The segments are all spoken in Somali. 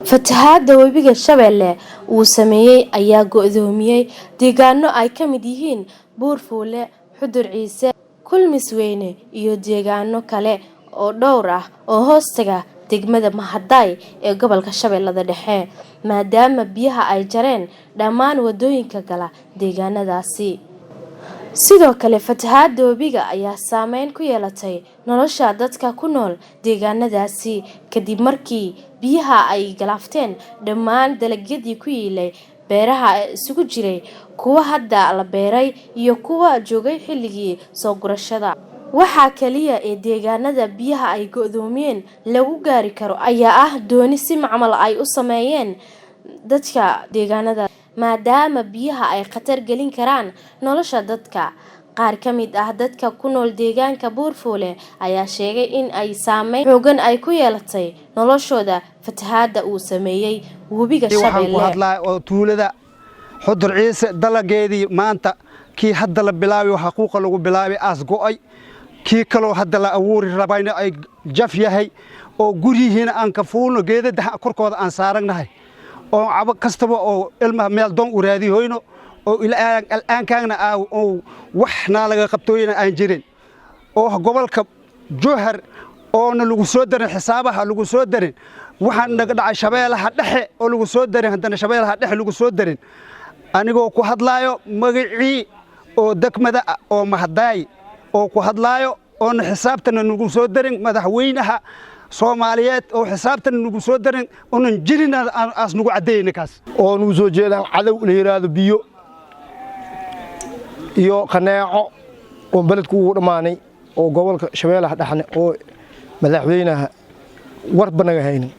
Fatahaadda webiga Shabeelle uu sameeyay ayaa go'doomiyay deegaano ay ka mid yihiin Buurfuule, Xudur Ciise, Kulmisweyne iyo deegaano kale oo dhowr ah oo hoostaga degmada Mahaday ee gobolka Shabeellada Dhexe, maadaama biyaha ay jareen dhammaan wadooyinka gala deegaanadaasi. Sidoo kale fatahaadda webiga ayaa saameyn ku yeelatay nolosha dadka ku nool deegaanadaasi kadib markii biyaha ay galaafteen dhammaan dalagyadii ku yiilay beeraha ee isugu jiray kuwa hadda la beeray iyo kuwa joogay xilligii soo gurashada. Waxa kaliya ee deegaanada biyaha ay go'doomiyeen lagu gaari karo ayaa ah dooni si macmal ay u sameeyeen dadka deegaanada, maadaama biyaha ay khatar gelin karaan nolosha dadka. Qaar ka mid ah dadka ku nool deegaanka Buurfuule ayaa sheegay in ay saameyn xoogan ay ku yeelatay noloshooda fatahaadda uu sameeyay webiga Waxaan ku Shabeelle. hadlaa oo tuulada Xudur Ciise, dalageedii maanta kii hadda la bilaabay oo xaquuqa lagu bilaabay aas go'ay, kii kaloo hadda la abuuri rabayna ay jaf yahay, oo guryihiina aan ka fuulno geedada korkooda aan saaragnahay, oo cabo kastaba oo ilmaha meel doon u raadihoyno, oo al'aankaagna oo wax naa laga qabtooyna aan jirin, oo gobolka Jowhar oona lagu soo darin xisaabaha lagu soo darin. Waxaan naga dhacay Shabeelaha Dhexe oo lagu soo darin, haddana Shabeelaha Dhexe lagu soo darin. Anigoo ku hadlaayo magacii oo degmada oo Mahadaay oo ku hadlaayo, oona xisaabtana nagu soo darin, madaxweynaha Soomaaliyeed oo xisaabtana nagu soo darin onan jirin aas nagu caddeeyna kaas. Oo nugu soo jeedaan cadow la yidhaahdo biyo iyo qaneeco oo beledku ugu dhammaanay, oo gobolka Shabeellaha Dhexne oo madaxweynaha warba naga haynin,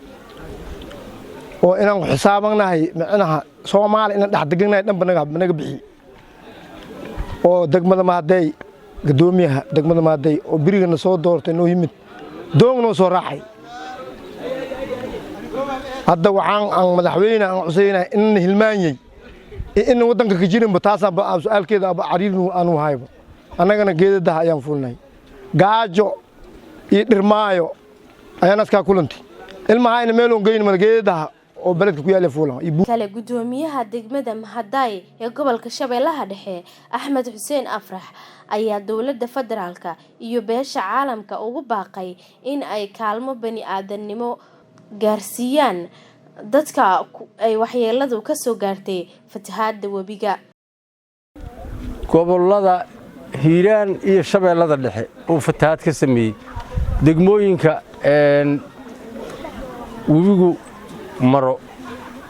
oo inaan xisaabannahay micnaha Soomaali inaan dhex degannahay dhanba naga bixi, oo degmada Mahadey, gadoomiyaha degmada Mahadey oo berigana soo doortay noo yimid, doong noo soo raacay. Hadda waxaan aan madaxweyne aan cusaynahay inana hilmaanyey ina waddanka ka jirinba, taasaan su-aalkeeda aba cariir aanu haybo. Annagana geedadaha ayaan fuulnay, gaajo iyo dhirmaayo ayaan askaa kulantay, ilmahayna meeloon geyn mala, geedadaha oo beledka ku yaala fuulan. Kale gudoomiyaha degmada Mahaday ee gobolka Shabeellaha Dhexe, Axmed Xuseen Afrax, ayaa dowladda federaalka iyo beesha caalamka ugu baaqay in ay kaalmo bani aadamnimo gaarsiiyaan dadka ay waxyeeladu ka soo gaartay fatahaadda webiga. Gobollada Hiiraan iyo Shabeellada Dhexe uu fatahaad ka sameeyey, degmooyinka webigu maro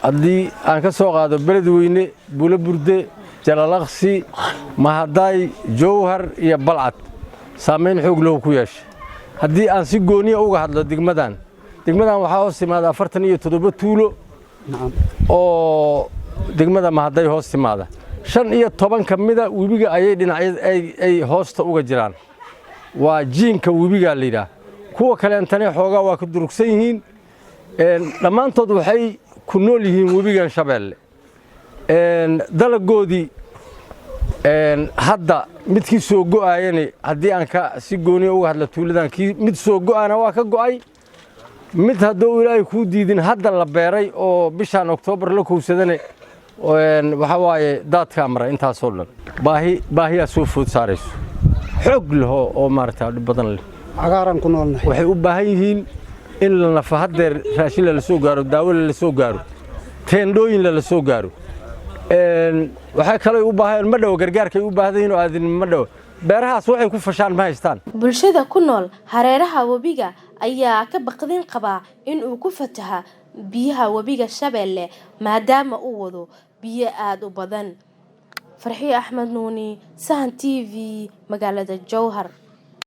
haddii aan ka soo qaado Beledweyne, Buloburde, Jalalaqsi, Mahadaay, Jowhar iyo Balcad, saamayn xoog lahu ku yeeshay. Haddii aan si gooniya uga hadlo degmadan, degmadan waxaa hoos timaada 47 tuulo oo degmada Mahaday hoos timaada. 15 ka mida webiga ayay dhinacyada ay hoosta uga jiraan, waa jiinka webigaa la yidhaah. Kuwa kaleentane xoogaa waa ka durugsan yihiin. Dhammaantood waxay ku nool yihiin webigan Shabeelle. Dalagoodii hadda midkii soo go'aayani, haddii aan ka si gooniya uga hadla tuuladan, kii mid soo go'aana waa ka go'ay, mid hadduu Ilaahay kuu diidin hadda la beeray oo bishaan Oktoobar la kowsadane, waxaa waaye daadkaa mara. Intaasoo dhan baahi baahiyaa soo food saarayso xoog leh oo maaragta dhib badan leh. Cagaaraan ku noolnahay. Waxay u baahan yihiin in la nafa haddeer raashin lala soo gaaro, daawo lala soo gaaro, teendhooyin lala soo gaaro. Waxay kaloo u baahan ma dhowo gargaarkay u baahdan yihiin oo aadin ma dhowo beerahaas waxay ku fashaan ma haystaan. Bulshada ku nool hareeraha webiga ayaa ka baqdin qabaa in uu ku fataha biyaha webiga Shabeelle, maadaama uu wado biyo aada u badan. Farxiyo Axmed Nuuni, Sahan TV, magaalada Jowhar.